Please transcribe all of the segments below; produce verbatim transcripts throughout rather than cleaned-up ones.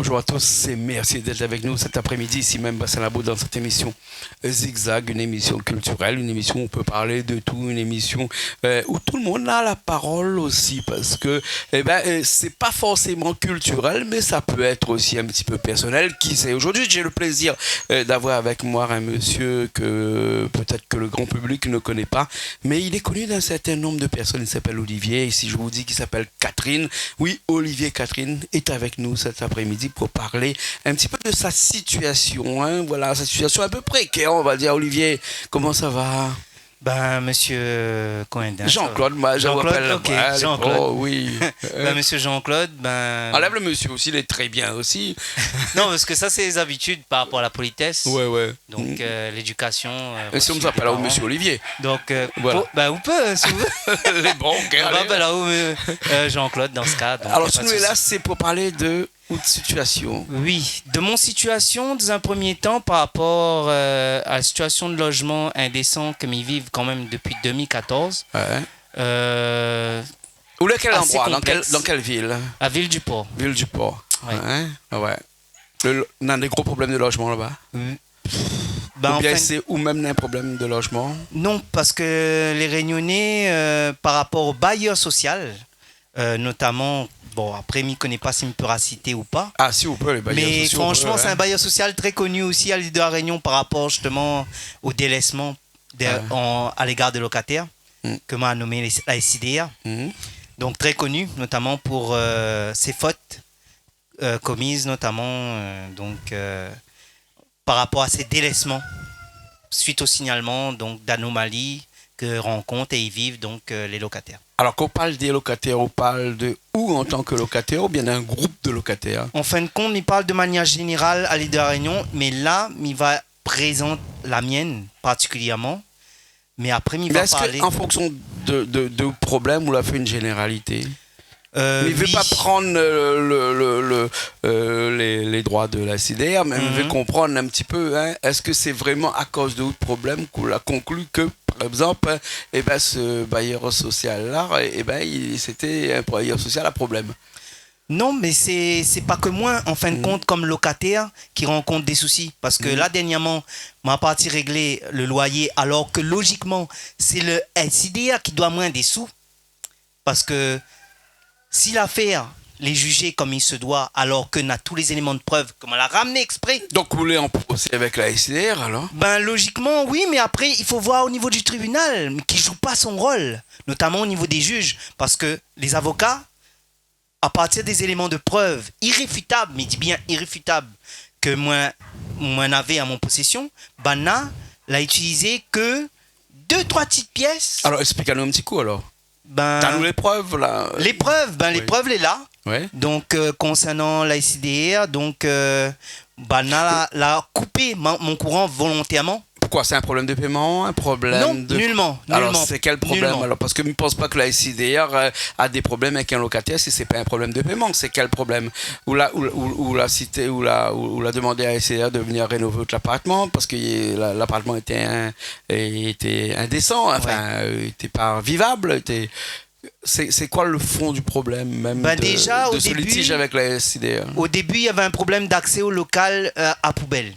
Bonjour à tous et merci d'être avec nous cet après-midi ici même Bassin Labou dans cette émission, euh, Zigzag, une émission culturelle, une émission où on peut parler de tout, une émission, euh, où tout le monde a la parole aussi parce que, eh ben, euh, c'est pas forcément culturel, mais ça peut être aussi un petit peu personnel. Qui sait ? Aujourd'hui, j'ai le plaisir, euh, d'avoir avec moi un monsieur que peut-être que le grand public ne connaît pas, mais il est connu d'un certain nombre de personnes. Il s'appelle Olivier. Et si je vous dis qu'il s'appelle Catherine, oui, Olivier Catherine est avec nous cet après-midi pour parler un petit peu de sa situation, hein. Voilà, sa situation un peu précaire, on va dire. Olivier, comment ça va ? Ben, monsieur, euh, comment dire, Jean-Claude, moi, je Jean-Claude, m'appelle, ok, ouais, Jean-Claude. Oh, oui. Ben, monsieur Jean-Claude, ben... Enlève le monsieur aussi, il est très bien aussi. Non, parce que ça, c'est les habitudes par rapport à la politesse. Ouais, ouais. Donc, euh, l'éducation, euh, reçue des parents. Et si on vous appelle monsieur Olivier ? Donc, euh, voilà. Faut, ben, on peut, hein, si vous voulez. Les bons, on va appeler, euh, euh, Jean-Claude dans ce cas, donc, y a pas de souci. Alors, si nous sommes là, c'est pour parler de votre situation. Oui, de mon situation, dans un premier temps, par rapport, euh, à la situation de logement indécent que mi viv quand même depuis deux mille quatorze. Ouais. Euh, assez complexe. Ou lé kèl landroi ? Dans quelle, dans quelle ville ? La ville du Port. Ville du Port. Ouais. Ouais, ouais. Le, le, néna dé gro problèm de lojman laba ? Mm. Oubien sé ou mèm néna in problèm de lojman ? Non, parce que les Réunionnais, euh, par rapport au bailleur social, euh, notamment, bon, après, mi koné pa si mi pé sité ou pa. Ah, si ou pé, les bailleurs sociaux, ouais. Mais franchement, c'est un bailleur social très connu aussi à l'île de la Réunion par rapport justement au délaissement de, en, à l'égard des locataires, que m'a nommé les, la S I D R. Donc très connu, notamment pour, euh, ses fautes, euh, commises, notamment, euh, donc, euh, par rapport à ces délaissements suite au signalement, donc, d'anomalies que rencontrent et y vivent, donc, euh, les locataires. Alors, kan ou parl dé lokatèr, ou parl de ou an tan ke lokatèr, oubien d'in group de lokatèr ? En fin de compte, mi parl de manière générale à l'île de la Réunion, mais là, mi va prézant la mienne particulièrement. Mais après, mi va parler. Mé èske, an fonksion de, de, de problèm, ou la fé in zénéralité ? Euh, oui. Mi vé pa prann, euh, le, le, le, euh, les, les droits de la S I D R, mé mi vé konprann in ti pé, hein, èske sé vréman akoz de out problèm k'ou la konkli ke, par égzanp, hein, eh ben, ce bailleur social-là, eh ben, il, c'était un bailleur social à problème ? Non, mais c'est, c'est pas que moi, en fin de compte, comme locataire, qui rencontre des soucis. Parce que là, dernièrement, ma parti régler le loyer, alors que logiquement, c'est le S I D R qui doit moins des sous. Parce que si l'affaire lé jugé comme il se doit, alors que na tous les éléments de preuve, ke ma la ramné exprès. Donc, ou lé an prosé avèk la S I D R, alors ? Ben, logiquement, oui, mais après, il faut voir au niveau du tribunal, qui joue pas son rôle, notamment au niveau des juges, parce que les avocats, à partir des éléments de preuve irréfutables, mi di bien irréfutables, ke moin, moin navé à mon possession, banna la itilizé ke dé, troi ti pièces. Alors, explik anou in ti kou, alors. Ben, t'as nous les preuves, là. Les preuves, ben, les preuves, lé la. Ouais. Donc, euh, concernant la S I D R, donc, euh, banna la, la koupé mon, mon courant volontairement. Pourquoi ? C'est un problème de paiement, un problème de... Non, nullement, nullement. Alors, c'est quel problème, alors ? Parce que je ne pense pas que la S I D R, euh, a des problèmes avec un locataire si c'est pas un problème de paiement. C'est quel problème ? Ou la, ou, ou, ou la cité, ou la, ou, ou la demandé à S I D R de venir rénover votre appartement parce que la, l'appartement était un, était indécent, enfin, euh, était pas vivable, était... C'est, c'est quoi le fond du problème même de, de ce litige avec la S I D R ? Ben, déjà, au début, au début, il y avait un problème d'accès au local, euh, à poubelle.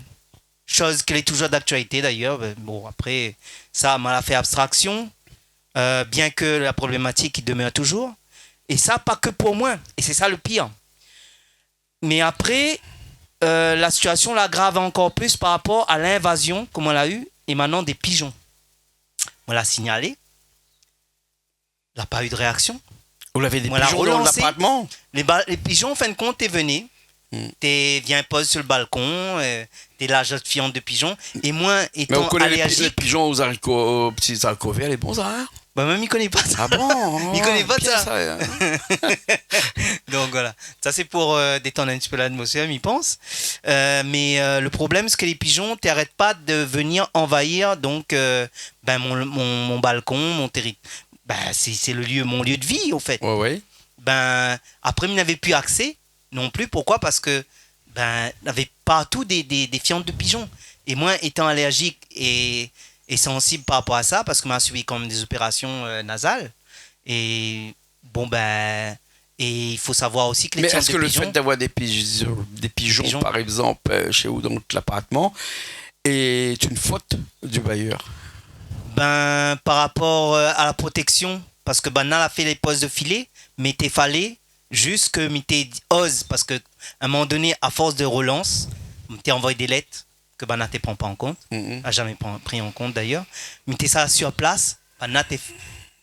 Chose ke lé toujours d'actualité, d'ailleurs. Ben, bon, après, sa, ma la fé abstraction, euh, bien que la problématique, i demeure toujours. Et ça, pas que pour moi. Et c'est ça le pire. Mais après, euh, la situation la aggravé encore plus par rapport à l'invasion ke moin la u, émanant des pigeons. Moin la signalé. La pa u de réaksion. Ou lavé dé pijon dan l'apartman ? Moin la relansé. Les ba-, les pigeons, en fin de compte, té vené, té vien poz sur le balcon, euh, té laz zot fiant de pijon. É moin, étan allergique... Mé ou koné les pi-, les pigeons aux haricots, aux petits haricots verts, lé bon, sa, hein ? Ben, moin, mi koné pa sa. Ah bon ? Mi koné pa sa, hein. Donc, voilà. Ça, c'est pour, euh, détendre un petit peu l'atmosphère, mi pans. Euh, mais, euh, le problème, c'est que les pigeons, té arèt pa de venir envahir, donc, euh, ben, mon, mon, mon balcon, mon terri-, ben, c'est, c'est le lieu, mon lieu de vie, au fait. Ouais, ouais. Ben, après, mi navé pu accès non plus. Pourquoi ? Parce que, ben, navé partou des, des, des fientes de pigeons. Et moi, étant allergique et, et sensible par rapport à ça, parce que ma subi quand même des opérations, euh, nasales, et bon, ben, É i fo savoir osi ke lé tir de pijon... Mé èske le fèt d'avoir dé pijon, dé pijon, par égzanp, euh, shé ou dan lapartman, est une faute du bailleur ? Bin, par rapor, euh, a la proteksion, parske banna la fé lé poz de filé, mé té falé zis ke mi té oz, parske a in moman doné, a fors de rolans, mi té anvoy dé lèt ke banna té pran pa an kont, la zamé pran, pri an kont dayèr, mi té sa sir plas, banna té,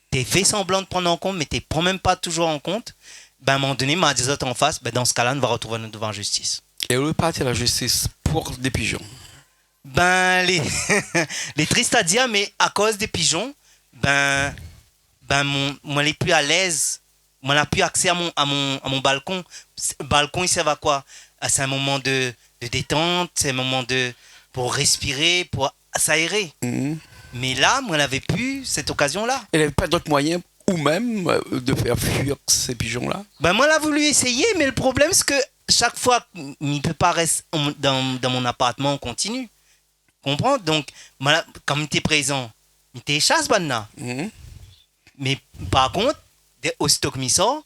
té fé sanblan de pran an kont, mé té pran mèm pa touzour an kont. Bin, a in moman doné, ma di azot an fas, bin, dan se ka-la, nou va artrouv anou dovan la zistis. É ou lé parti la zistis pou dé pijon ? Bin, lé, lé tris a dir, mé akoz dé pijon, bin, bin, mon, moin lé pli alèz, moin la pi aksé a mon, a mon, a mon balkon. S-, balkon, i sèrv a koi ? A, sé in moman de, de détant, sé in moman de, pou respiré, pou s'aéré. Mhm. Mé la, moin lavé pi sèt okazion-la. É lavé pa d'ot moiyin, ou mèm, euh, de fèr fuir sé pijon-la ? Bin, moin la voulu éséyé, mé le problèm, sé ke shak foi, mi pé pa rès an, dan, dan mon apartman an kontinu. Konpran ? Donk, moin la, kan mi té prézan, mi té shas banna. Mhm. Mé par kont, dé, osito ke mi sor,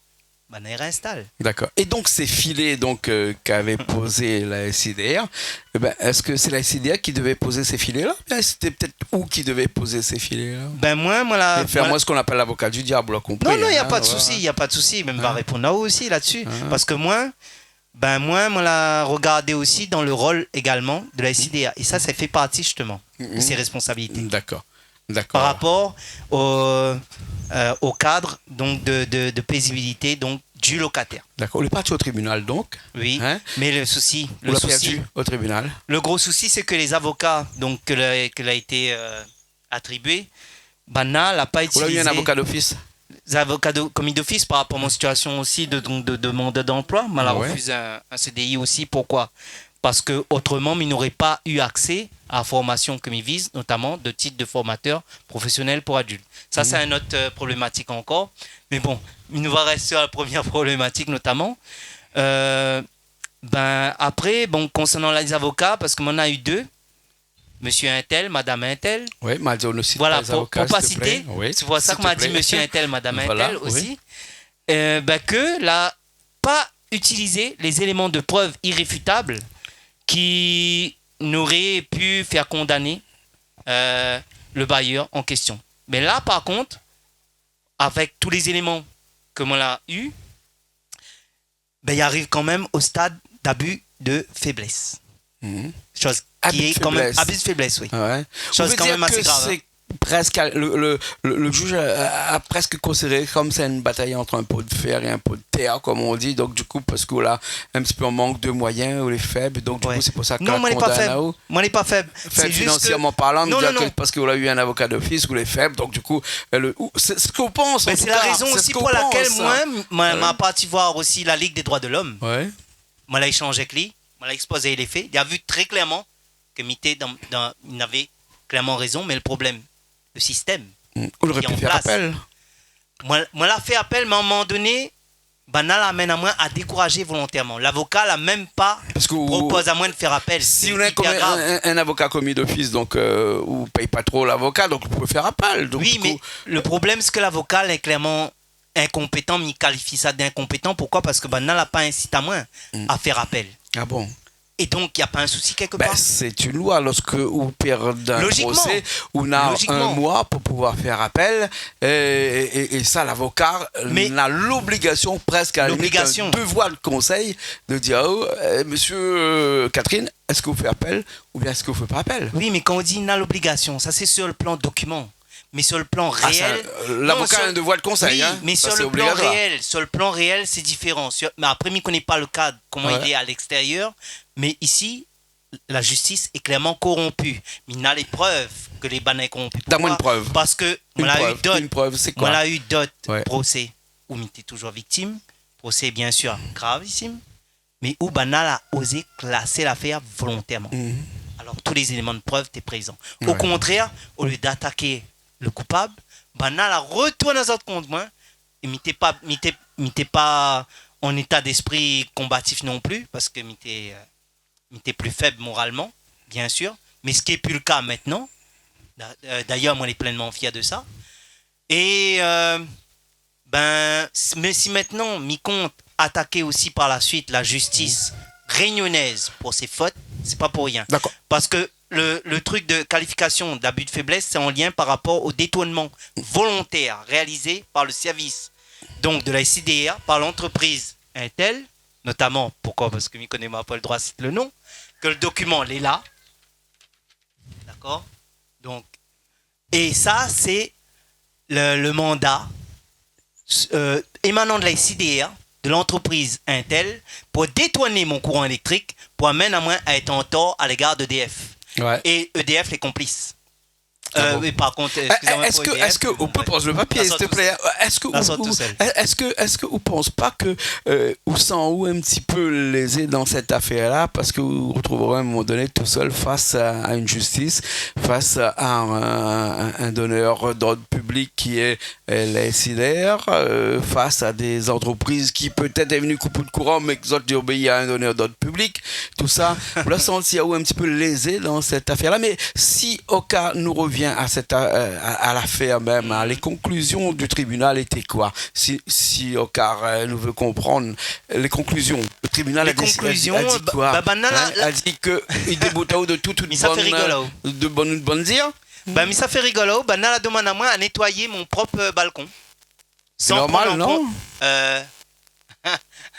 banna i réinstal. Dakor. É donk, sé filé, donk, euh, k'avé pozé la S I D R, é bin, èske sé la S I D R ki devé pozé sé filé-la ? Oubien sété pétèt ou ki devé pozé sé filé-la ? Bin, moin, moin la, é fé moin amoin la sak i apèl lavoka di diab, ou la konpri, non, non, na pa de sousi, na pa de sousi, mé mi va réponn aou osi la-dsi. Parske moin, bin, moin, moin la rogardé osi dan le rol égalman de la S I D R. É sa, sa fé parti, zistoman, de sé responsabilité. Dakor. Dakor. Par rapor o, euh, o kad, donk, de, de, de pézibilité, donk, du lokatèr. Dakor. Ou lé parti o tribinal, donk ? Oui, mé le sousi, ou la pèrdi o tribinal ? Le gro sousi, sé ke lé zavoka, donk, ke la, ke la été, euh, atribué, banna la pa itilizé. Ou la u in avoka d'ofis ? Zavoka de, komi d'ofis par rapor a mon sitiasion osi de, donk, de, de demandèr d'anploi. Ma la refiz in, in C D I osi. Poukoi ? Parske otroman, mi noré pa u aksé a la formasion ke mi viz, notaman de tit de formatèr profésionèl pou adilt. Sa, sé in ot, euh, problématik ankor. Mé bon, nou va rès su la promièr problématik, notaman. Euh, bin, apré, bon, konsèrnan lé zavoka, parske moin na u dé, mésyé intèl, madam intèl. Oui, ma di, nou sit pa lé zavoka, siouplé. Voilà, pou, pou pa sité. Oui, siouplé. Sé pou sa ke ma di mésyé intèl, madam intèl osi. Voilà, oui. Euh, bin, ke la pa itilizé lé zéléman de prèv iréfitab ki noré pu fèr kondané, euh, le bayèr an késtion. Mé la, par kont, avèk tout lé zéléman ke moin la u, bin, i ariv kanmèm o stad d'abi de féblès. Mhm. Shoz ki lé kanmèm... Abi de féblès. Abi de féblès, oui. Ah ouais. Shoz kanmèm asé grav, hein. Ou vé dir ke sé prèsk, le, le, le, le jij a, a, a prèsk konsidéré konm sé in batay ant in po de fèr é in po de tèr, konm i di. Donk, du kou, parske ou la in ti pé an mank de moiyin, ou lé fèb, donk, du kou, sé pou sa ke la kondann aou. Non, moin lé pa fèb. Moin lé pa fèb. Sé zis ke... Fèb finansièrman parlan, non, non, non, parske ou la u in avoka d'ofis, ou lé fèb, donk du kou, euh, le, ou, sé sak ou pans, an tou ka. Bin, sé la rézon osi pou lakèl moin, moin, moin la parti voir osi la Ligue des droits de l'homme. Ouais. Moin la éshanz avèk li, moin la ékspoz ali lé fé. Li la vu trè klèrman ke mi té dan, dan, li navé klèrman rézon, mé le problèm, le sistèm ki lé an plas. Hmm. Ou noré pu fé apèl. Moin, moin la fé apèl, mé a in moman doné, banna la amenn amoin a dékourazé volontèrman. Lavoka la mèm pa propoz amoin de fèr apèl. Parske ou, si ou néna in, in, in avoka komi d'ofis, donk, euh, ou pèy pa tro lavoka, donk ou pé fèr apèl. Donk, du kou... Oui, mé le problèm, sé ke lavoka lé klèrman inkonpétan, mi kalifi sa d'inkonpétan. Poukoi ? Parske banna la pa insit amoin a fèr apèl. Ah bon ? É donk, na pa in sousi kèlkepar. Bin, sé in loi, lorske ou pèrd in prosé, ou na in moi pou pouvoir fèr apèl, é, é, é sa, lavoka na lobligasion, prèsk a la limit, in devoir de konsèy, de dir, oh, euh, mésyé, euh, Catherine, èske ou fé apèl oubien èske ou fé pa apèl ? Oui, mé kan ou di na lobligasion, sa sé sur le plan dokiman. Mé sur le plan réèl, euh, non, lavoka na in devoir de konsèy, hein, sa sé obligatoire. Oui, mé sur le plan réèl, sur le plan réèl, sé diféran. Sur, mé apré, mi koné pa le kad, koman i lé a lékstérièr, mé isi, la zistis lé klèrman koronpi. Mi na lé prèv ke lé banna lé koronpi. Donn amoin in prèv. Poukoi ? Parske moin la u dot, moin la u dot prosé ousa mi té touzour viktim, prosé, biensir, gravisim, mé ousa banna la ozé klasé lafèr volontèrman. Mhm. Alor, tout lé zéléman de prèv té prézan. Ouais. O kontrèr, olié d'ataké le koupab, banna la retourn azot kont moin, é mi té pa, mi té, mi té pa an éta d'espri konbatif non pli, parske mi té, euh, mi té pli fèb moralman, biensir, mé sak lé pu le ka mintnan. D'a-, euh, dayèr, moin lé plènman fièr de sa. É, euh, Ben, s-, mé si mintnan mi kont ataké osi par la suit la zistis rényonèz pou sé fot, sé pa pou rien. Dakor. Parske le, le truk de kalifikasion d'abi de féblès, sé an lien par rapor o détournman volontèr réalizé par le sèrvis, donk de la S I D R, par lantrepriz intel, notaman, poukoi, parske mi koné, ma pa le droi sit le non, ke le dokiman lé la. Dakor ? Donk, é sa, sé le, le manda, euh, émanan de la S I D R, de lantrepriz intel, pou détourn mon kouran éléktrik, pou amenn amoin a èt an tor a légar d'E D F. Ouais. É E D F lé konplis. Ah bon ? Euh, é par kont, euh, excusez-moi, est-ce que, E D F, est-ce que ou pé pran le papié, s'il te plaît ? Est-ce que ou, ou, est-ce que, est-ce que ou pans pa ke, euh, ou san aou in ti pé lézé dan sèt afèr-la, parske ou artrouv aou in moman doné tou sèl fas a, a in zistis, fas a in, in, in donèr d'ord piblik ki lé, euh, la S I D R, euh, fas a dé zantrepriz ki pétèt lé vni koup out kouran, mé ke zot i obéi a in donèr d'ord piblik, tousa. Ou la santi aou in ti pé lézé dan sèt afèr-la, mé si oka nou revien a sèt, euh, a, a lafèr mèm, hein, lé konklizion du tribinal été koi ? Si, si oka, euh, nou vé konprann lé konklizion, le tribinal la dési-, la di koi ? Lé konklizion, ba, ba, banna la, hein, la di ke i débout aou de tout, tout bonne, de bonne, bonne dire. Ba, mi sa fé rigol aou, banna la domann amoin a nétoiyé mon prop, euh, balkon. San pran an kont, euh,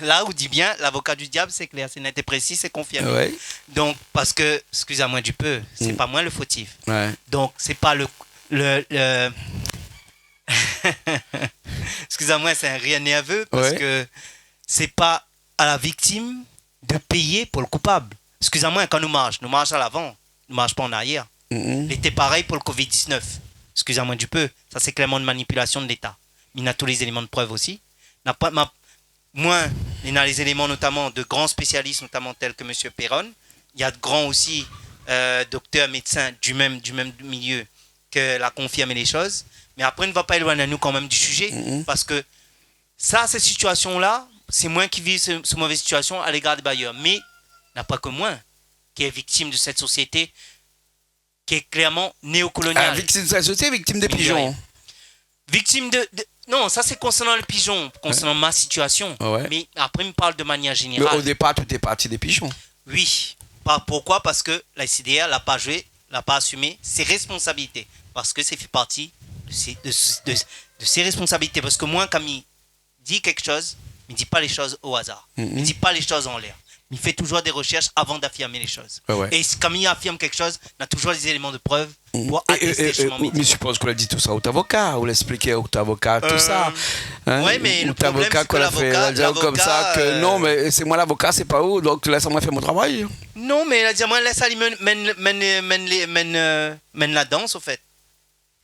la ou di bien, l'avocat du diable, sé klèr, sé nèt é prési, sé konfirmé. Ouais. Donk, parske, excusez-moi du peu, sé pa moin le fotif. Ouais. Donk, sé pa le, le, le, excusez-moi, sé in rir nèrvé, parske sé pa a la viktim de péyé pou le koupab. Excusez-moi, kan nou marsh, nou marsh a lavan, nou marsh pa an arièr. Lété parèy pou le covid dix-neuf. Excusez-moi du peu, sa sé klèrman in manipilasion de Léta. Mi na tout lé zéléman de prèv osi. Na pa, ma, moin, néna lé zéléman notaman de gran spésialis, notaman tèl ke mésyé Perron. Néna de gran osi, euh, doktèr, médsin du mèm, du mèm milié ke la konfirmé lé shoz. Mé apré, nou va pa éloign anou kan mèm du sizé, parske sa, sèt sitiasion-la, sé moin ki viv se, se mové sitiasion a légar dé bayèr. Mé na pa ke moin ki lé viktim de sèt sosiété ki lé klèrman néokolonial. Ah, viktim de sosiété, viktim dé pijon. Viktim de, de, non, sa sé konsèrnan le pijon, konsèrnan ma sitiasion. Ouais. Mé apré, mi parl de manièr zénéral. Mé o dépar, tout lé parti dé pijon. Oui. Pa, poukoi ? Parske la S I D R la pa zoué, la pa asimé sé responsabilité. Parske sa i fé parti de sé, de, de, de sé responsabilité. Parske moin, kan mi di kékshoz, mi di pa lé shoz o azar. Mi di pa lé shoz anlèr. Mi fé touzour dé rosèrsh avan d'afirmé lé shoz. Ouais, ouais. É si, kan mi afirm kékshoz, na touzour lé zéléman de prèv pou atèsté son vérité. É, é, é, mé mi sipoz ke ou la di tousa out avoka, ou la ésplik out avoka tousa. Euh, ouais, mé le problèm, sé ke l'avoka, la di aou konmsa ke, euh, non, mé sé moin l'avoka, sé pa ou, donk lès amoin fé mon travay. Non, mé la di amoin, lès ali mèn, mèn, mèn, mèn, mèn, euh, mèn la dans, au fait.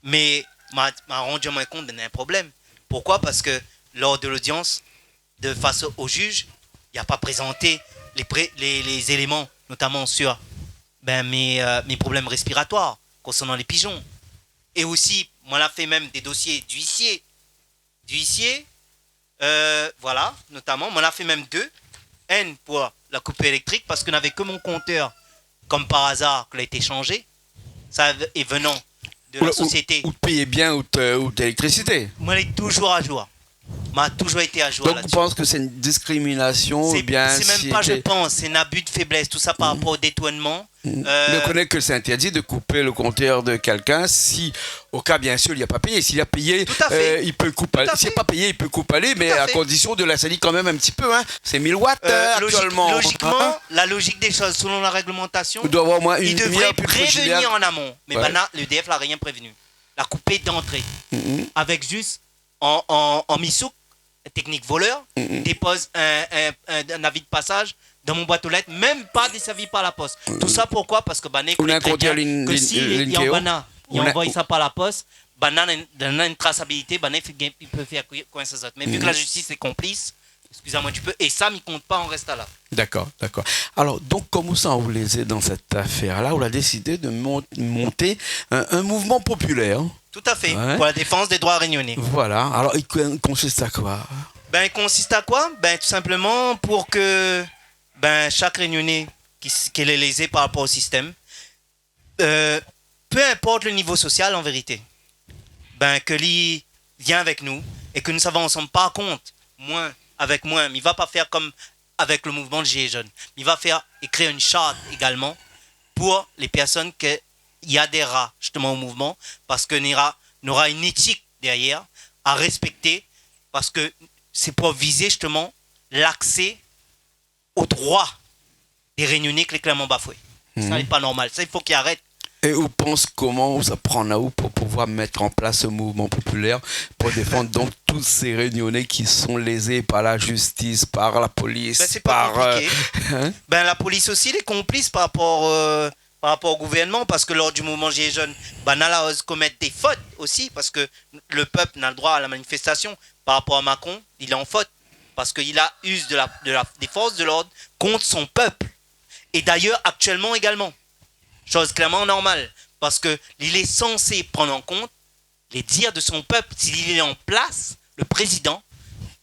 Mé ma, ma rann amoin kont d'in problèm. Poukoi ? Parske lor de lodians, de fas o jij, la pa prézanté lé pré-, lé, lé zéléman, notaman sur, ben, mé, euh, mé problèm réspiratoir, konsèrnan lé pijon. É osi, moin la fé mèm dé dosié d'huissier, d'huissier, euh, voilà, notaman, moin la fé mèm dé. Inn pou la koup éléktrik, parske navé ke mon kontèr, konm par azar, ke la été shanzé. Sa lé venan de la sosiété. Ou, ou péyé bien out, euh, out éléktrisité. Moin lé touzour a zour. Ma touzour été a zour la-dsi. Donk, ou pans ke sé in diskriminasion, oubien sé mèm pa, mi pans, sé in abi de féblès, tousa par rapor o détournman. Mé ou koné ke sé intèrdi de koup le kontèr de kèlkin si, o ka, biensir, li la pa péyé. Si li la péyé, euh, li pé koup alé. Tout à fait. Si li la pa péyé, li pé koup alé, mé a kondision de lès ali kan mèm in ti pé, hein. Sé mil watt, euh, aktièlman, hein. Lojikman, la lozik dé shoz, selon la réglemantasion, i doi avoir omoin in demi-èr pli de frajil. I devré prévenir an amon. Mé banna, l'E D F la rien prévenu. La koupé d'antré. Avèk zis an, an, an misouk, teknik volèr, dépoz in, in, in, in avi de pasaz dan mon boit o lèt, mèm pa désèrvi par la pos. Tousa poukoi ? Parske banna i koné trè bien ke si li anvoy sa par la pos, banna na in, na in trasabilité, banna i fé, i pé fé koin sa zot. Mé vi ke la zistis lé konplis, excusez-moi du peu, é sa, mi kont pa an rèst la. Dakor, dakor. Alor, donk, konm ou sa, ou lézé dan sèt afèr-la, ou la désidé de mont-, monté in, in mouvman popilèr. Tout à fait, pou la défans dé droi rényoné. Voilà. Alor, i kon-, konsist a koi ? Ben, i konsist a koi ? Ben, tou sinpleman pou ke, ben, shak Rényoné ki s-, ki lé lézé par rapor o sistèm, euh, pé inport le nivo sosial, an vérité, ben, ke li vien avèk nou é ke nou sava ansanm, par kont, moin, avèk moin, mi va pa fèr konm avèk le mouvman Gilets jaunes. Mi va fèr ékrir in shart égalman pou lé pèrsone ke i adèra zistoman o mouvman, parske nora, nora in étik dèryèr a rèspèkté, parske sé pou vizé zistoman laksé o drwa dé Rényoné ke lé klèrman bafoué. Sa lé pa normal. Sa, i fo k'i arèt. É ou pans koman, ou sa pran aou pou pouvoir mèt an plas se mouvman popilèr pou défann donk tout sé Rényoné ki son lézé par la zistis, par la polis, par, euh, hein ? Ben, sé pa konpliké. Ben, la polis osi lé konplis par rapor, euh, par rapor o gouvèrnman, parske lor di mouvman Gilets jaunes, banna la oz komèt dé fot osi, parske le pèp na le drwa a la manifestasion. Par rapor a Macron, li lé an fot, parske li la iz de la, de la, dé fors de lord kont son pèp. É dayèr, aktièlman égalman, shoz klèrman normal, parske li lé sansé prann an kont lé dir de son pèp. Si li lé an plas, le prézidan,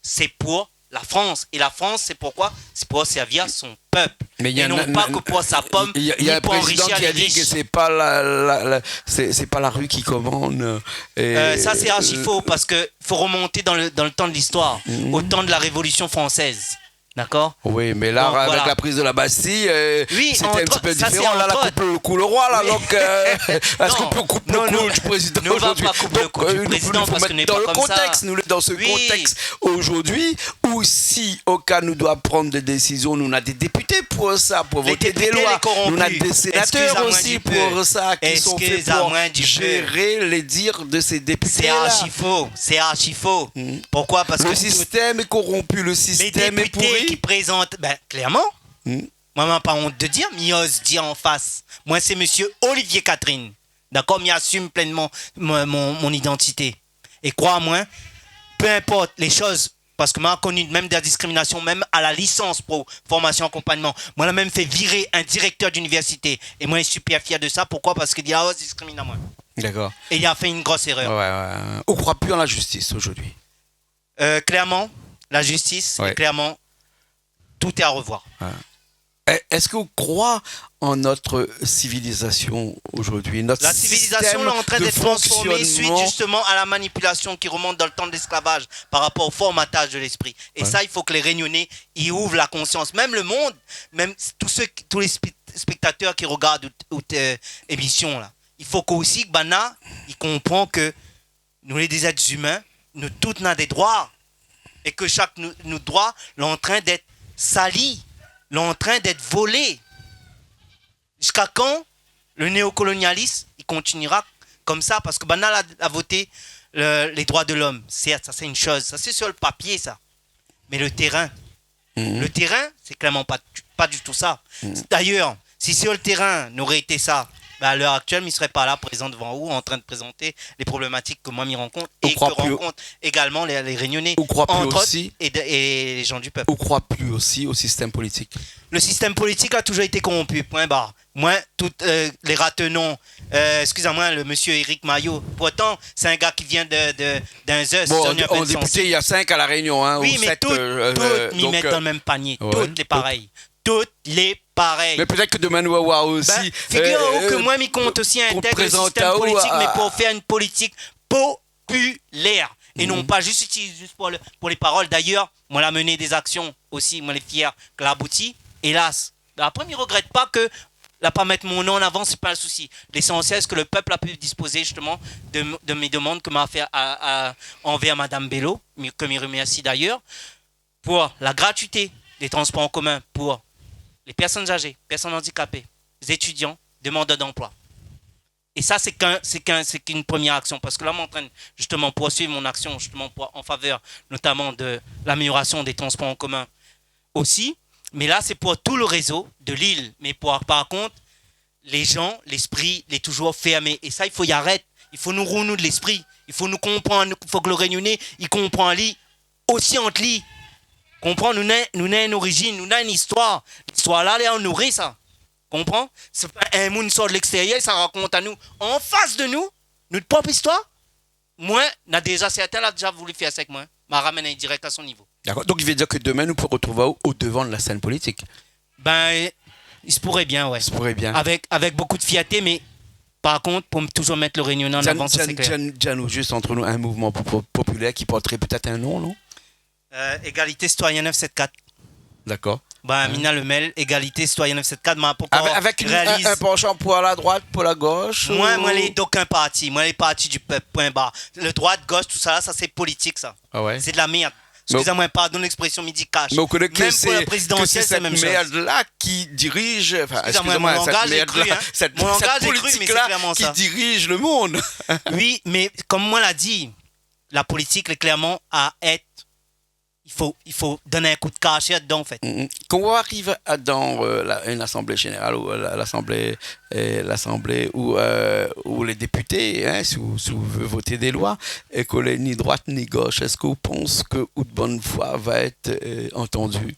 sé pou la Frans. É la Frans, sé pou koi ? Sé pou sèrvi son pèp. Mé i a, é non pa ke pou sa pom, ni pou anrishi lé rish. Mé i a, i a in prézidan ki la di ke sé pa la, la, la, sé, sé pa la ri ki komann, euh, é, euh, sa, sé arshi fo, parske fo remonté dan le, dan le tan de listoir, o tan de la Révolution française. Dakor ? Oui, mé la, avèk la priz de la Bastille, euh, sété in ti pé diféran. Oui, ant ot, sa sé ant ot. La, la koup le kou le roi, la, donk, euh, èske ou pé koup le kou du prézidan zordi ? Non, nou va pa koup le kou du prézidan, parske nou lé pa konmsa. Donk, euh, nou, nou fo mèt dan le kontèks, nou lé dan se kontèks zordi, ou si, o ka nou doi prann dé désizion, nou na dé dépité pou sa, pou voté dé loi. Lé dépité lé koronpi. Nou na dé sénatèr osi pou sa, ki son fé pou zéré lé dir de sé dépité-la. Eskiz amoin du pé. Sé arshi fo, sé arshi fo. Poukoi ? Parske tout lé dépité ki prézant, ben, klèrman, moin, ma pa ont de dir, mi oz dir an fas. Moin, sé mésyé Olivier Catherine. Dakor ? Mi asim plènman mon, mon, mon idantité. É kroi amoin, pé inport lé shoz, parske moin la koni mèm dé diskriminasion, mèm a la lisans pou formasion akonpagnman. Moin la mèm fé viré in dirèktèr d'université. É moin lé super fièr de sa. Poukoi ? Parske li la oz diskrimine amoin. Dakor. É li la fé in gro érèr. Ouais, ouais, ouais. Ou kroi pi an la zistis zordi ? Euh, klèrman, la zistis, é klèrman, tout est à revoir. Ouais. È-, èske ou kroi an nout sivilizasion zordi, nout sistèm de fonksionnman ? La sivilizasion lé antrin d'èt transformé suit zistoman a la manipilasion ki remont dan le tan de lésklavaj par rapor o formataz de léspri. É sa, i fo ke lé Rényoné i ouv la konsians. Mèm le monn, mèm tout sak, tout lé spé-, spèktatèr ki rogard out, out, euh, émision la, i fo ke osi ke banna i konpran ke nou lé dé zèt zimin, nou tout na dé drwa, é ke shak nou, nou drwa lé antrin d'èt sali, lé antrin d'èt volé. Ziska kan le néokolonialis i kontiniéra konmsa ? Parske banna la, la voté le, lé drwa de lom. Sèrt, sa sé in shoz, sa sé sir le papié sa. Mé le térin, le térin, sé klèrman pa, pa ditou sa. Dayèr, si sir le térin noré été sa, ben, a lèr aktièl, mi sré pa la prézan dovan ou, antrin de prézanté lé problématik ke moin mi rankont é ke rankont égalman lé, lé Rényoné, ant ot, é de, é lé jan du pèp. Ou kroi pi osi o sistèm politik ? Le sistèm politik la touzour été koronpi, poin bar. Moin, tout, euh, lé ratenon, euh, eskiz amoin, le mésyé Éric Maillot. Pourtan, sé in gars ki vien de, de, d'in zès, bon, an dépité, i na sink a La Rényon, hein, ou sèt, euh, donk, euh, ouais, tout lé parèy. Tout lé parèy. Mé pétèt ke domin nou va voir osi, ben, figir aou ke moin, mi kont osi in tèks de sistèm politik, mé pou fé in politik po- pulèr. É non pa zis itiliz zis pou le, pou lé parol. Dayèr, moin la mené dé zaksion osi, moin lé fièr ke la abouti. Élas. Apré, mi rogrèt pa ke la pa mèt mon non an avan, sé pa le sousi. Lésansièl, sé ke le pèp la pu dispozé zistoman de, de mé demann ke ma fé a, a, anvèr madam Bello, mi, ke mi remèrsi dayèr, pou la gratuité dé transpor an komin pou lé pèrsone azé, pèrsone andikapé, zétidian, demandèr d'anploi. É sa, sé k'in, sé k'in, sé k'in promièr aksion, parske la, moin lé antrin zistoman poursuiv mon aksion, zistoman, pou, an favèr notaman de laméliorasion dé transpor an komin osi. Mé la, sé pou tout le rézo de lil. Mé pou, par kont, lé jan, léspri lé touzour fèrmé. É sa, i fo i arèt. I fo nou rounou de léspri. I fo nou konprann, i fo ke le Rényoné i konprann ali osi ant li. Konprann, nou néna, nou néna in orizin, nou néna in istoir. Listoir la, lé an nouri sa. Konprann ? Sé pa in moun sort de lékstérièr, sa rakont anou, an fas de nou, nout prop istoir. Moin, na déza sèrtin la déza voulu fé sa èk moin. Ma ramenn ali dirèk a son nivo. Dakor. Donk, i vé dir ke domin, nou pé rotrouv aou o devan de la sèn politik. Ben, i se pouré bien, ouais. I se pouré bien. Avèk, avèk bokou de fièrté, mé Par kont, pou toujour mèt le Rényoné an avan, sa, sé klèr. Di anou, di anou, di anou zis, ant nou, in mouvman po-, po-, popilèr ki portré pétèt in non, non ? Euh, Égalité Citoyenne neuf sept quatre. Dakor. Bin, Mina Lemel, Égalité Citoyenne neuf sept quatre, ma pankor réaliz. Avèk, avèk in, in, in panchan pou la droit, pou la gosh, ou... Moin, moin lé d'okin parti. Moin lé parti du pèp, poin bar. Le droit, gosh, tout sa la, sa sé politik, sa. Ah ouais ? Sé de la mèrd. Mé ou... Excusez-moi, pardon l'expression, mi di kash. Mé ou koné ke sé, ke sé sèt mèrd-la ki dirij, anfin, excusez-moi, sèt mèrd-la, sèt, sèt politik-la ki dirij le monde. Excusez-moi, mon langage est cru, hein. Mon langage est cru, mais c'est clairement ça. Oui, mé konm moin la di, la politik, lé klèrman a èt, i fo, i fo donn in kou d'kashèr dedan, an fèt. Mm, mm. Kan ou ariv a, dan, euh, la, in asanblé zénéral ou, euh, la, lasanblé, euh, lasanblé ou, euh, ou lé dépité, hein, si ou, si ou vé voté dé loi, é ke lé ni droit ni gosh, èske ou pans ke out bone foi va èt, euh, antandi ?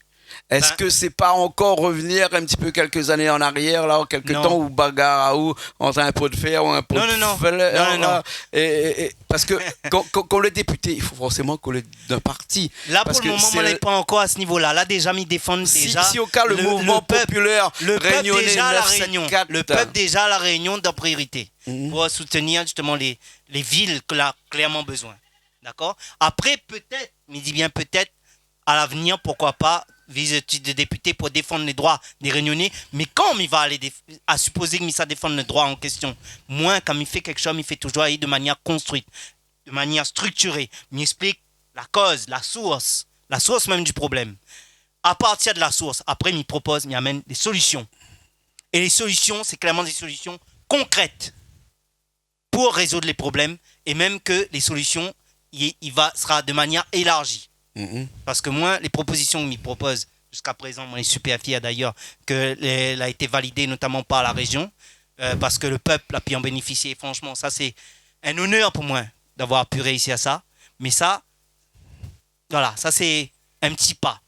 Èske sé pa ankor revenir in ti pé kèlk zané an arièr, la, an kèlk tan, ou bagar aou ant in po d'fèr ou in po d'fèr, la, é, é, é, parske kan, kan, kan ou lé dépité, i fo forséman ke ou lé d'in parti. Non, non, non. La, pou le moman, moin lé pa ankor a se nivo-la. La, déza, mi défann déza le, le pèp. Si, si o ka le mouvman popilèr rényoné neuf sept quatre, le pèp déza La Rényon dan priorité pou soutenir justement les, les villes ke la klèrman bezoin. Dakor ? Apré, pétèt, mi di bien pétèt, a l'avenir, pourquoi pas, vise titre de député pou défann lé droi dé Rényoné. Mé kan mi va alé déf-, a sipozé ke mi sa défann le droi an késtion, moin, kan mi fé kèk shoz, mi fé toujour de manièr konstruit, de manièr striktiré. Mi ésplik la koz, la sours, la sours mèm du problèm. A partir de la sours, apré, mi propoz, mi amèn dé solision. É lé solision, sé klèrman dé solision konkrèt pou rézoud lé problèm, é mèm ke lé solision, i, i va, sera de manièr élarji. Mhm. Parske moin, lé propozision ke mi propoz ziska prézan, moin lé super fièr d'ayèr ke lé, la été validé notaman par la réjion, euh, parske le pèp la pi an bénéfisié. Franchman, sa sé in onèr pou moin d'avoir pu réisi a sa. Mé sa, Voilà, sa sé in ti pa,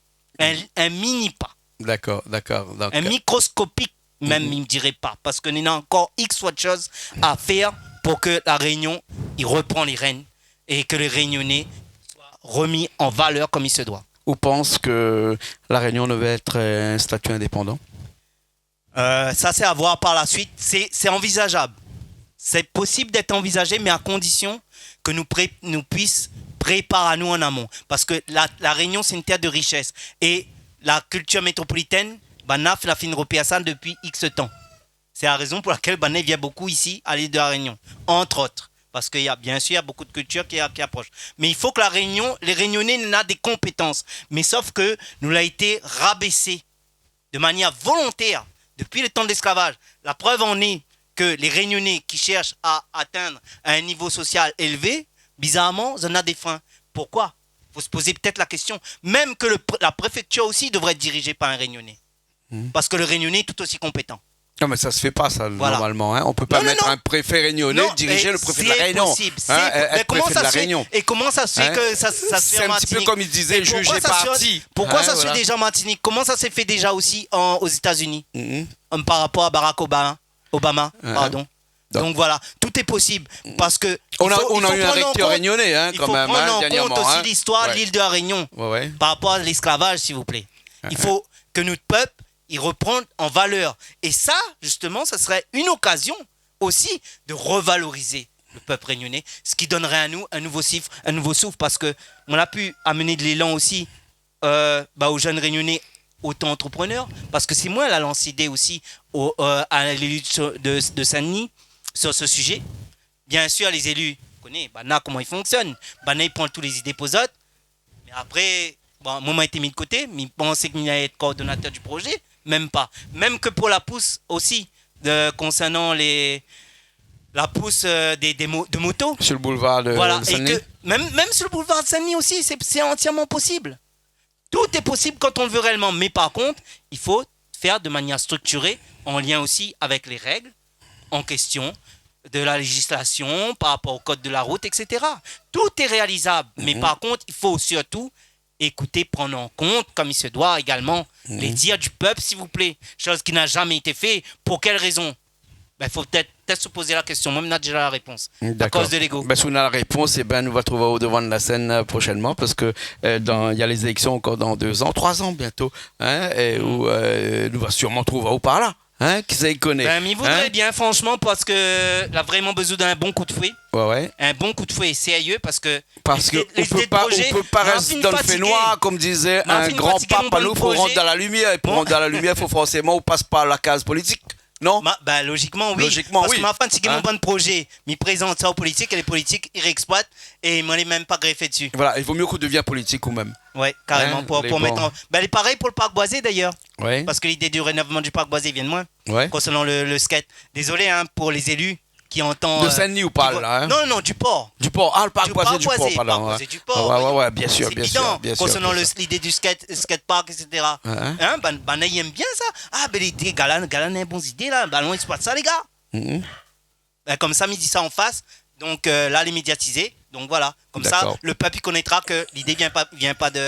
in, in mini pa. Dakor, dakor, dakor. In mikroskopik mèm, mi diré pa, parske néna ankor X shoz a fèr pou ke La Rényon i repran lé rèn é ke lé Rényoné soi remi an valèr konm i se doi. Ou pans ke La Rényon devé èt, euh, in stati indépandan ? Euh, sa, sé a voir par la suit. Sé, sé anvizajab. Sé posib d'èt anvizajé, mé a kondision ke nou pré-, nou puis prépar anou an amon. Parske La, La Rényon, sé in tèr de richès. É la kiltir métropolitèn, banna la fine ropé a sa dopi X tan. Sé la rézon pou lakèl banna i vien bokou isi, a l'île de La Réunion, entre autres. Parske i na, bien sir, i na bokou de kiltir ki, ki aprosh. Mé i fo ke La Rényon, lé Rényoné néna dé konpétans. Mé sof ke nou la été rabésé de manièr volontèr dopi le tan de lésklavaj. La prèv an é ke lé Rényoné ki shèrsh a atinn in nivo sosial élvé, bizarman, zot néna dé frin. Poukoi ? Fo se pozé pétèt la késtion. Mèm ke le pr-, la préfèktir osi devré èt dirijé par in Rényoné. Hmm. Parske le Rényoné lé tout osi konpétan. Non, mé sa se fé pa, sa, normalman, hein. Voilà. On peut pas mettre un préfet réunionnais diriger le préfet de La Réunion. Non, non, non. Non, mé sé posib, sé po-, mé koman sa se fé, é koman sa se fé ke sa, sa se fé an Martinique ? Hein ? Sé in ti pé konm i dizé, juge et partie. É poukoi sa se fé, poukoi sa se fé déza an Martinique ? Koman sa se fé déza osi an, aux États-Unis, par rapor a Barack Obama, Obama, pardon. Donk, donk voilà, tout est possible, parske i fo, i fo prann an kont, i fo prann an kont osi listoir de l'île de La Réunion par rapor a lésklavaj, s'il vous plaît. Donk, on a eu un recteur réunionnais, hein, quand même, hein, dernièrement, hein. Ouais, ouais. Il faut que notre peuple, il reprenne en valeur. Et ça, justement, ça serait une occasion aussi de revaloriser le peuple réunionnais, ce qui donnerait à nous un nouveau souffle, un nouveau souffle, parce que on a pu amener de l'élan aussi euh, ba, aux jeunes Réunionnais, auto-entrepreneurs, parske sé moin la lans lidé osi o, euh, a lélu de, de, de Saint-Denis sur ce sujet. Bien sûr, les élus, zot i koné, banna, koman i fonksionn. Banna i pran tout lé zidé pou zot. Mé apré, bon, moin, moin la été mi de koté, mi pansé ke mi la èt koordonatèr du projet, mèm pa. Mèm ke pou la pous osi, de, konsèrnan lé, la pous, euh, dé, dé mo-, de moto. Sur le boulevard de Saint-Denis. Voilà, é ke mèm, mèm sur le boulevard de Saint-Denis osi, sé, sé antièrman posib. Tout est possible quand on le veut réellement, mais par contre, il faut faire de manière structurée, en lien aussi avec les règles en question de la législation, par rapport au code de la route, et cetera. Tout est réalisable, mais par contre, il faut surtout écouter, prendre en compte, comme il se doit également, les dires du peuple, s'il vous plaît, chose qui n'a jamais été fait. Pour quelle raison ? Ben, fo pétèt, pétèt se pozé la késtion. Moin, mi néna déza la répons. D'accord. Akoz de l'égo. Ben, si ou néna la répons, é ben, nou va trouv aou dovan la sèn, euh, proshènman, parske, euh, dan, néna lé zéléksion ankor dan dé zan, troi zan bientôt, hein, é ou, euh, nou va sirman trouv aou par la. Hein, kisa i koné ? Ben, mi voudré bien, franchement, parce que la vréman bezoin d'in bon kou d'foué. Ouais, ouais. In bon kou d'foué sérié, parce que Parce que lé, lé, on peut pas, on peut pas rester dans le fenoir, comme disait un grand pape à nous, faut rentrer dans la lumière. Et pour rentrer dans la lumière, faut forcément ou passe par la case politique. Non ? Ma, ben, logiquement, oui. Logiquement, oui. Parce que ma fatigé mon bann projé, mi prézant sa o politik, é lé politik i réexploit, é moin lé mèm pa gréfé dsi. Voilà, i vo myé k'ou devien politik ou mèm. Ouais, karéman, pou, pou mèt an, ben, lé parèy pou le park Boisé, d'ailleurs. Ouais. Parce que l'idée du rénovement du parc Boisé vient de moi. Ouais. Concernant le, le skate. Désolé, hein, pour les élus qui entendent, euh, Saint-Denis ou pas, là, hein ? Non, non, du port. Du port. Ah, le parc Boisé, du port, pardon, ouais. Du port, ouais, ouais, bien sûr, bien sûr, bien sûr. Concernant le, l'idée du skate, skate park, et cetera. Ouais. Hein, ben, ben, i èm bien sa. Ah, ben, lé gars la, gars la néna bon zidé la. Ben, alon ésploit sa, lé gars. Mhm. Ben, konmsa, mi di sa an fas. Donk, euh, la, lé médiatizé. Donk voilà. Konmsa, le pèp i konétra ke l'idé vien pa, vien pa de,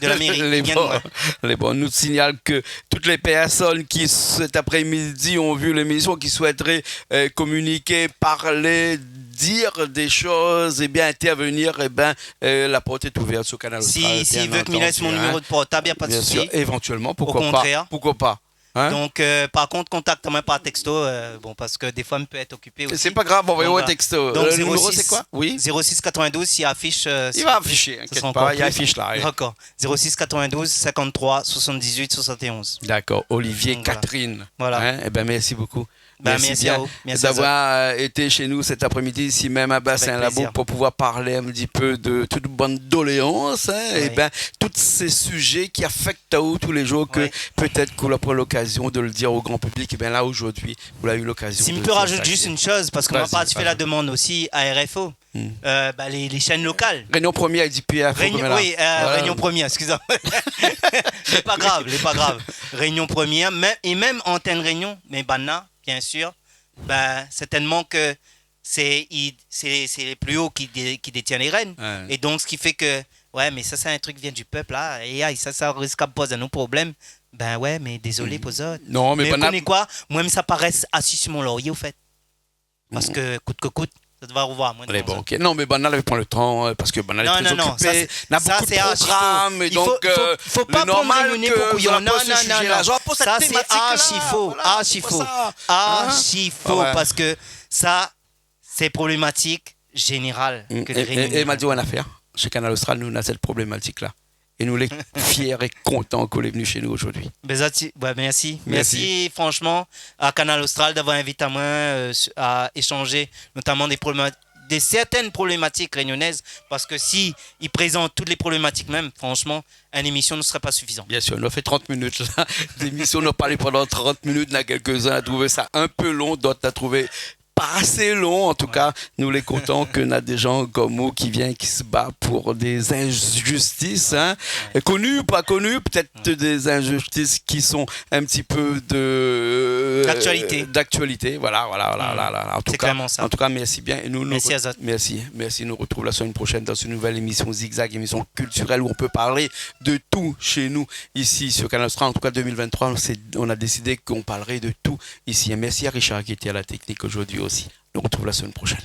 de la méri, i vien de moin. Lé bon. Nou signal ke tout lé pèrsone ki, cet après-midi, ont vu l'émission, qui souhaiteraient, euh, communiquer, parler, dire des choses, eh bien, intervenir, eh ben, euh, la porte est ouverte sur Kanal Austral, bien entendu, hein. Si, si i vé ke mi lès mon numéro de portab, y a pas de souci. Bien sûr, éventuellement, pourquoi pas ? Au contraire. Pourquoi pas ? Hein ? Donk, euh, par kont, kontakt amoin par texto, euh, bon, parce que des fois, mi pé èt okipé osi. C'est pas grave, envoyez-moi un texto. Donk, euh, le numéro, c'est quoi ? Oui. Zéro six quatre-vingt-douze, i afish, euh, i va afiché, inkièt pa, i afish la, oui. D'accord. Zéro six quatre-vingt-douze cinquante-trois soixante-dix-huit soixante et onze. D'accord, Olivier Catherine. Voilà. Hein ? Eh ben, merci beaucoup. Ben, merci bien d'avoir, euh, été chez nous cet après-midi, ici même à Bassin Labou, pour pouvoir parler un petit peu de toute bann doléans, hein, et ben, tous ces sujets qui affectent aou tous les jours, que peut-être k'ou la pa l'occasion de le dire au grand public, eh ben là, aujourd'hui, ou la u l'occasion de le dire. Si mi pé rajout zis in shoz, parce que moin la participé la demann osi a R F O. Hmm. Euh, ben, lé, lé shèn lokal. Réunion Première, i di pi R F O, oui, euh, Réunion Première, excusez-moi. Lé pa grav, lé pa grav. Réunion Première, mèm, é mèm Antenne Réunion, mé banna, bien sûr, ben, certainement que c'est, i, c'est, c'est les plus hauts qui dé-, qui détient les rênes. Ouais. Et donc, ce qui fait que, ouais, mais ça, c'est un truc qui vient du peuple, là. Et aïe, ça, ça risque de poser nos problèmes. Ben ouais, mais désolé pou zot. Non, mé banna, ou koné koi ? Moin, sa pa rès asi si mon lorié, au fait. Parce que, kout ke kout, sa va revoir, moin, de bon, ok. Non, mé banna la pran le tan, euh, parce que banna lé très occupé. Non, non, non, ça, c'est, ça, c'est archi faux. Na bonpé de program, é donk, euh, lé normal ke zot la poz se sujet-là. Non, non, non, non. Sa, sé archi fo, archi fo. Voilà, c'est pas ça. Archi fo, parce que ça, c'est problématique générale ke lé Réunionnais. Mm. É, é, é ma di aou in afèr, shé Kanal Austral, nou, nou na sèt problématik-la. É nou lé fièr é kontan ke ou lé vni shé nou zordi. Ben, zot i, ouais, merci. Merci. Merci, franchement, à Kanal Austral d'avoir invité amoin, euh, su-, à échanger, notamment des probléma-, de certaines problématiques réunionnaises, parce que si i prézant toutes les problématiques mèm, franchement, une émission ne serait pas suffisante. Bien sûr, nou la fé trant minit la. L'émission, nou la parl pandan trant minit, na kèlk-in la trouvé sa in pé lon, d'ot la trouvé pa asé lon. En tout cas, nou lé kontan ke na dé jan konm ou ki vien, ki se bat pou dé zinjistis, hein. Ouais. Koni ou pa koni, pétèt dé zinjistis ki sont un petit peu de, euh, d'actualité. D'actualité, voilà, voilà, voilà, voilà. Sé klèrman sa. En tout cas, merci bien. É nou, nou, merci à zot. Merci, merci. Nou retrouv la semaine prochaine dans une nouvelle émission Zigzag, émission culturelle où on peut parler de tout chez nous, ici, sur Kanal Austral. En tout cas, deux mille vingt-trois, c'est, on a décidé qu'on parlerait de tout ici. Et merci à Richard qui était à la technique aujourd'hui aussi. Nous retrouvons la semaine prochaine.